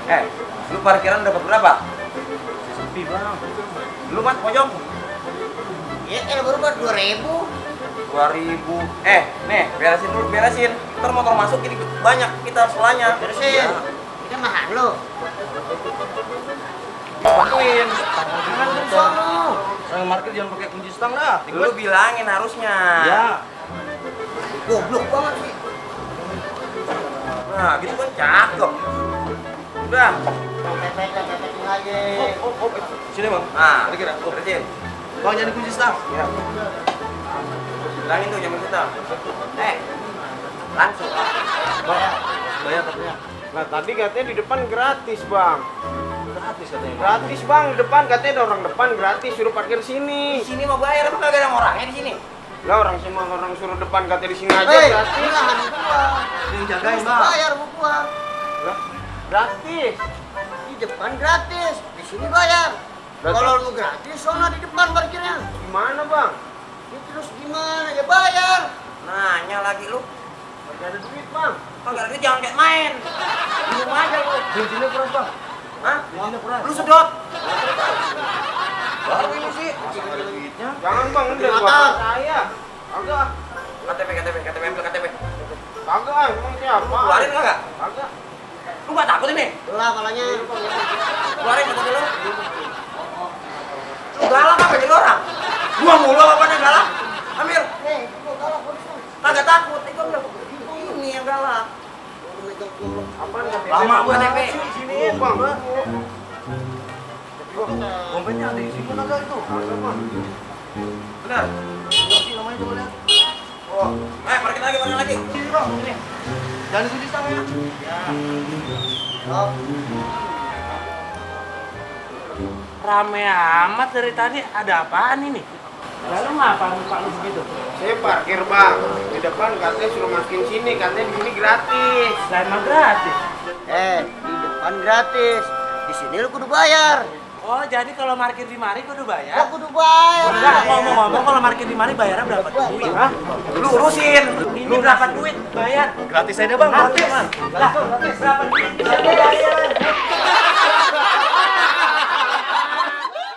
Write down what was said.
Eh, lu parkiran dapat berapa? Sepi bang. Lu mat pojok? Ya, baru buat 2.000. 2000. Nih, beresin dulu, beresin. Ntar motor masuk ini banyak, kita harus selanya. Beresin. Ya. Ini kan mahal lo. Bantuin. Kan di sono. Orang market jangan pakai kunci stang dah. Lu bilangin harusnya. Ya. Goblok banget sih. Nah, gitu kan cakep. Udah. Pepetin aja. Sini bang. Nah, Kira-kira. beresin. Bang jangan kunci stang. Ya. Bilangin tuh jaman kita. Langsung. Bang, bayar katanya. Nah tadi katanya di depan gratis bang. Gratis katanya. Gratis bang, di depan katanya ada orang depan gratis, suruh parkir Di sini. sini mau bayar, emang kagak ada orangnya di sini. Lah orang semua orang suruh depan katanya di sini aja Hei, gratis. ini lahan gua. Yang jagain Terus bang. bayar sama gua. Lah, gratis. Di depan gratis, di sini bayar. Berarti- Kalau lu gratis, sono di depan parkirnya. Gimana bang? Ini terus gimana? Ya bayar. Nanya lagi lu. Gak ada duit bang. Kagak ada duit, jangan kayak main. Di rumah aja lu. Bensinnya keras bang. Hah? Bensinnya keras. Lu sedot. Baru ini sih. Masa nggak ada duitnya? Jangan bang, ini dari Motor. bapak saya. Kagak, KTP, ambil KTP. kagak, emang siapa? Keluarin kagak? Kagak. Lu gak takut ini? Lah malahnya. Keluarin KTP lu. Lu galak apa jadi orang? Gua mulu apa nih galak? Ambil. Nih, gua galak polisi. Kagak takut, itu udah. Ini yang galak. Apaan KTP? Lama gua KTP. Sini bang. Dompetnya ada di sini kagak itu? Kagak bang. Benar. Kasih namanya coba lihat. Oh, parkir lagi. Sini bang, sini. Jangan kunci stang ya. Oh, Rame amat dari tadi, ada apaan ini? Lalu ngapa muka lu begitu? Saya parkir bang. Di depan katanya suruh masukin sini, katanya di sini gratis. Lah emang gratis. di depan gratis. Di sini lu kudu bayar. Oh, jadi kalau parkir di mari kudu Lu bayar? kudu bayar. Enggak, ngomong-ngomong kalau parkir di mari bayarnya berapa duit? Hah? Lu urusin. Ini berapa duit bayar? Gratis aja bang, Gratis. gratis. Lah, berapa duit bisa bayar?